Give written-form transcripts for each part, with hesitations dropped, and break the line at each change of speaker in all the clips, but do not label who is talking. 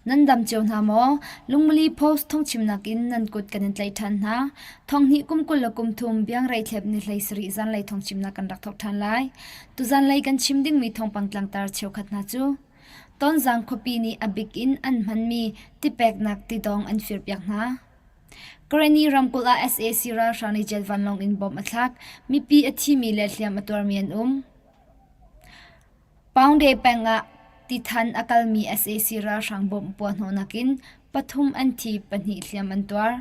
Nan dam cio hna maw? Lungmili Post thawngchimnak in nan kut kan in tlaih ṭhan hna. Thonghnih kum 20 le kum thum biangrei thlep ni hlei sarih zanlei thawngchimnak kan rak thawk ṭhan lai. Tuzanlei kan chim dingmi thawngpang tlangtar cheukhat hna cu Tonzang khuapi nih a bik in an hmanmi tipeknak tidong an firpiak hna. Karenni ramkulh ah sac ralhrang nih jet vanlawng in bomb a thlak. Mipi a thimi le hliam a tuarmi an um. Paungde peng ah tithan a kalmi sac ralhrang bomb puahhnawhnak in pathum an thi, pahnih hliam an tuar.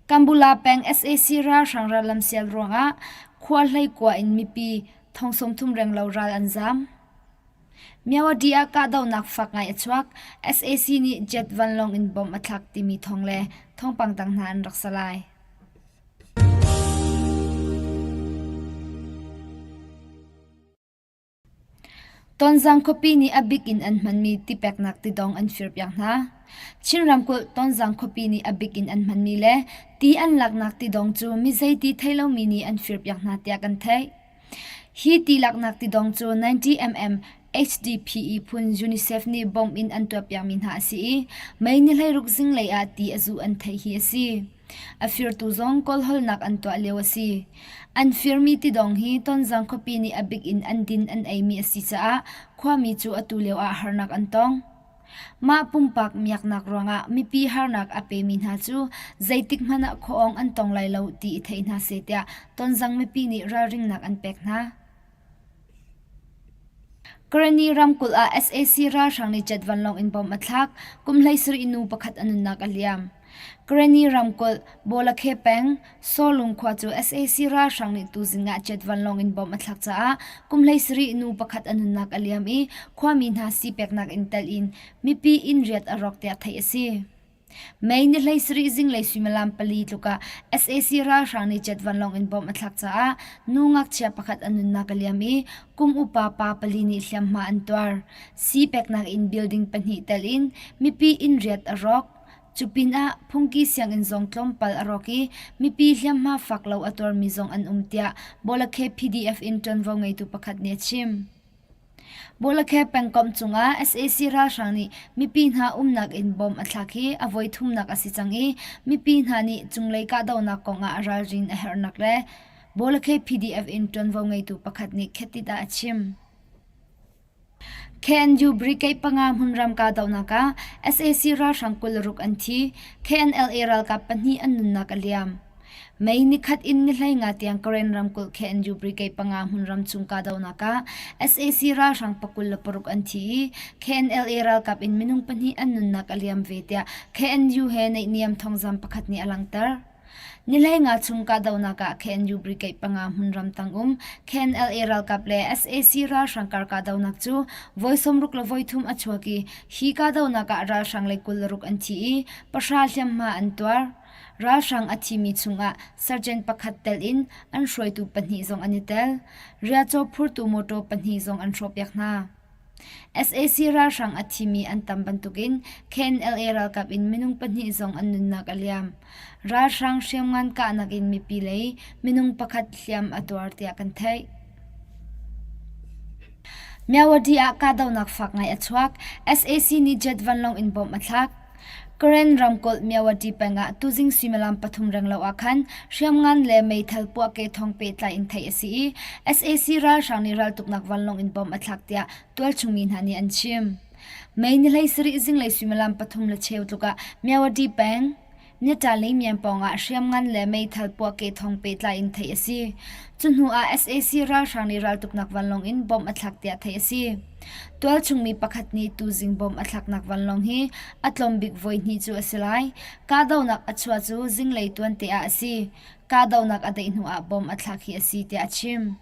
Kambula peng sac ralhrang rallam sial ruangah khua hleikua in mipi thong 30 renglo ral an zaam. Myawaddy ah kahdohnak fak ngai a chuak. Sac nih jet vanlawng in bomb a thlak timi thawng le thawngpang dang hna an rak si lai. Tonzang khuapi nih a bik in an hmanmi tipeknak tidong an firpiak hna. Chin ramkulh Tonzang khuapi nih a bik in an hmanmi le ti an laknak tidong cu mi zeiti thei lomi nih an firpiak hna tiah kan theih. Hi ti laknak tidong cu 90 mm HDPE phun UNICEF nih bomb in an tuahpiakmi hna a si i May ni 16 zinglei ah ti a zuh an theih hi a si. A firtu zong kawlhawlnak an tuah lio a si. An firmi tidong hi Tonzang khuapi nih a bik in an din an eimi a si caah khuami cu atu lio ah harnak an tong. Mah pumpak miaknak ruangah mipi harnak a pemi hna cu zeitik hmanh ah khuaawng an tong lai lo ti i thei hna seh tiah Tonzang mipi nih ralringnak an pek hna. Karenni ramkulh ah sac ralhrang nih jet vanlawng in bomb a thlak. Kum 17 nu pakhat a nunnak a liam. Karenni ramkulh, Bawlakhe peng, Sawlung khua cu sac ralhrang nih tuzing ah jet vanlawng in bomb a thlak caah kum 17 nu pakhat a nunnak a liam i khuami hna sii-peknak in telh in mipi inn riat a rawk tiah theih a si. May ni 17 zinglei suimilam pali tluk ah sac ralhrang nih jet vanlawng in bomb a thlak caah nu ngakchia pakhat a nunnak a liam i kum upa pa pali nih hliamhma an tuar. Sii peknak in building pahnih telh in mipi inn riat a rawk. Cu pinah phungki sianginn zong tlawmpal a rawk i mipi hliamhma fak lo a tuarmi zong an um tiah Bawlakhe PDF in ṭuanvo ngeitu pakhat nih a chim. Bawlakhe pengkomh cungah sac ralhrang nih mipi hna umnak in bomb a thlak hi a voi thumnak a si cang i mipi hna nih cunglei kahdohnak kongah ralrin a herhnak le Bawlakhe PDF in ṭuanvo ngeitu pakhat nih khetit ah a chim. KNU Brigade panga hmunram kahdohnak ah sac ralhrang 26 an thi, KNLA ralkap pahnih an nunnak a liam. May nikhat in ni 15 tiang Karen ramkulh KNU Brigade panga hmunram chung kahdohnak ah sac ralhrang 26 an thi i KNLA ralkap in minung pahnih an nunnak a liam ve tiah KNU he naihniam thawngzam pakhat nih a langhter. Ni 15 chung kahdohnak ah KNU Brigade panga hmunram tang um KNLA ralkap le sac ralhrang kar kahdohnak cu voi 60 le voi thum a chuak i hi kahdohnak ah ralhrang lei 26 an thi i pahra hliamhma an tuar. Ralhrang a thimi chungah sergeant pakhat telh in an hruaitu pahnih zong an i tel. Riacaw phurtu mawtaw pahnih zong an hrawhpiak hna. Sac ralhrang a thimi an tam bantukin KNLA ralkap in minung pahnih zong an nunnak a liam. Ralhrang hriamngan kahnak in mipi lei minung pakhat hliam a tuar tiah kan theih. Myawaddy ah kahdohnak fak ngai a chuak. Sac nih jet vanlawng in bomb a thlak. Karen ramkulh Myawaddy peng ah tuzing suimilam pathum renglo ah khan hriamngan le meithal puahkeh thawng pehtlai in theih a si i sac ralhrang nih raltuknak vanlawng in bomb a thlak tiah tualchung mi hna nih an chim. May ni 17 zinglei suimilam pathum le cheu tluk ah Myawaddy peng Nitali pawng ah hriamngan le meithal puahkeh thawng pehtlai in theih a si. Cu hnu ah sac ralhrang nih raltuknak vanlawng in bomb a thlak tiah theih a si. Tualchung mi pakhat nih tuzing bomb a thlaknak vanlawng hi a tlawm bik voi hnih cu a si lai. Kahdohnak a chuah cu zinglei tuante ah a si. Kahdohnak a daih hnu ah bomb a thlak hi a si tiah a chim.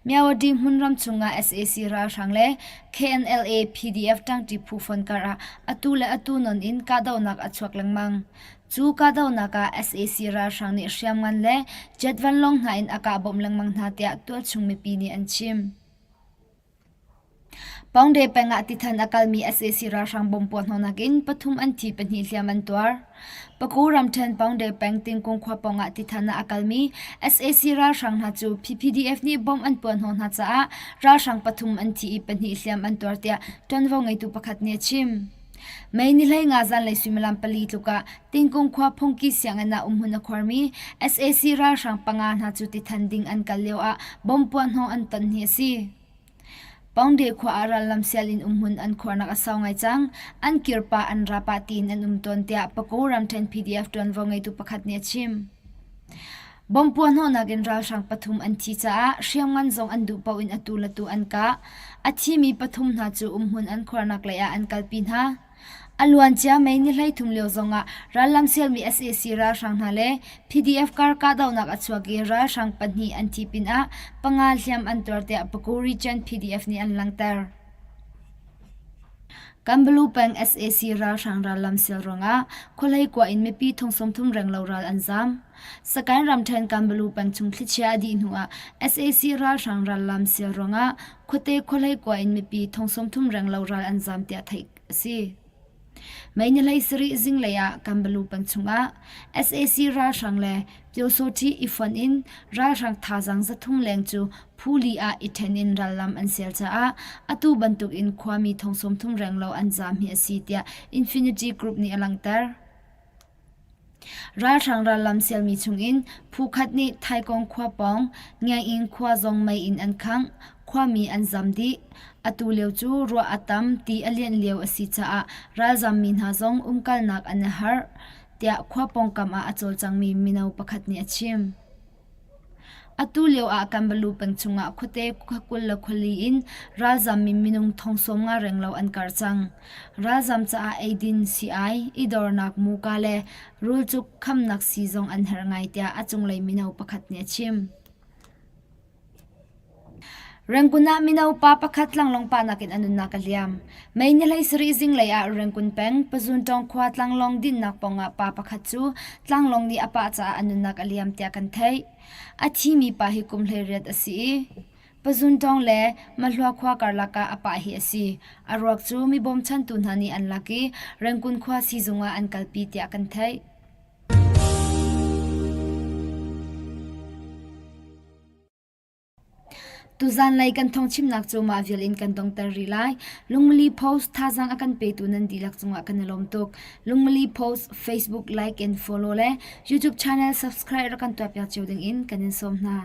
Myawaddy hmunram chungah sac ralhrang le KNLA PDF ṭangṭi phu fon karah atu le atu nawn in kahdohnak a chuak lengmang. Cu kahdohnak ah sac ralhrang nih hriamngan le jet vanlawng hna in a kah bawmh lengmang hna tiah tualchung mipi nih an chim. Paungde peng ah tithan a kalmi sac ralhrang bomb puahhnawhnak in pathum an thi pahnih hliam an tuar. Paku ramṭhen Paungde peng Tingkung khua pawng ah tithan ah a kalmi sac ralhrang hna cu PPDF nih bomb an puahhnawh hna caah ralhrang pathum an thi i pahnih hliam an tuar tiah ṭuanvo ngeitu pakhat nih a chim. May ni 15 zanlei suimilam pali tluk ah Tingkung khua phungki sianginn ah umhmun a khuarmi sac ralhrang panga hna cu tithan ding an kal lio ah bomb puahhnawh an ton hi a si. Pongde khua ah rallam sial in umhmun an khuarnak a sau ngai cang. An kir pah an ra pah tiin an um tawn tiah Pago ramṭhen PDF ṭuanvo ngeitu pakhat nih a chim. Bomb puahhnawhnak in ralhrang pathum an thi caah hriamngan zong an duh paoh in atu le tu an kah. A thimi pathum hna cu umhmun an khuarnak lei ah an kalpi hna. A luancia May ni 13 lio zongah rallam sialmi sac ralhrang hna le PDF kar kahdohnak a chuak i ralhrang pahnih an thi pinah panga hliam an tuar tiah Paku Region PDF nih an langhter. Kanbalu peng sac ralhrang rallam sial ruangah khuahlei kua in mipi thong 30 renglo ral an zaam. Sakaing ramṭhen Kanbalu peng chung thlichia a dih hnuah sac ralhrang rallam sial ruangah khuate khuahlei kua in mipi thong 30 renglo ral an zaam tiah theih a si. May ni 17 zinglei ah Kanbalu peng chungah sac ralhrang le Pyosawṭhi i fonh in ralhrang thazaang 300 leng cu phu li ah i ṭhen in rallam an sial caah atu bantuk in khuami thong 30 renglo an zaam hi a si tiah Infinity Group nih a langhter. Ralhrang rallam sialmi chungin phu khat nih Thaikawng khua pawng Ngiaing khua zong mei in an khangh. Khuami an zam dih. Atu lio cu ruah a tam, ti a lianh lio a si caah ralzammi hna zong umkalnak an i harh, tiah khua pawngkam ah a cawlcangmi mino pakhat nih a chim. Atu lio ah Kanbalu peng chungah khuate khua 24 in ralzammi minung thong 50 renglo an karh cang. Ralzam caah eidin, sii-ai, i dornak muka le rulcuk khamnak sii zong an herh ngai tiah a cunglei mino pakhat nih a chim. Rangoon ah mino pa pakhat tlanglawng pahnak in a nunnak a liam. May ni 17 zinglei ah Rangoon peng Pazuntawng khua tlanglawng dinhnak pawngah pa pakhat cu tlanglawng nih a pah caah a nunnak a liam tiah kan theih. A thimi pa hi kum 18 a si i Pazuntawng le Mahlua khua karlak ah a pah hi a si. A ruak cu mi bawmchantu hna nih an lak i Rangoon khua siizung ah an kalpi tiah kan theih. Tuzanlei kan thawngchimnak cu mah vial in kan dongter rih lai. Lungmali Post thazaang a kan petu nan dihlak cungah kan i lawm tuk. Lungmali Post Facebook like and follow le YouTube channel subscribe rak kan tuahpiak cio ding in kan in sawm hna.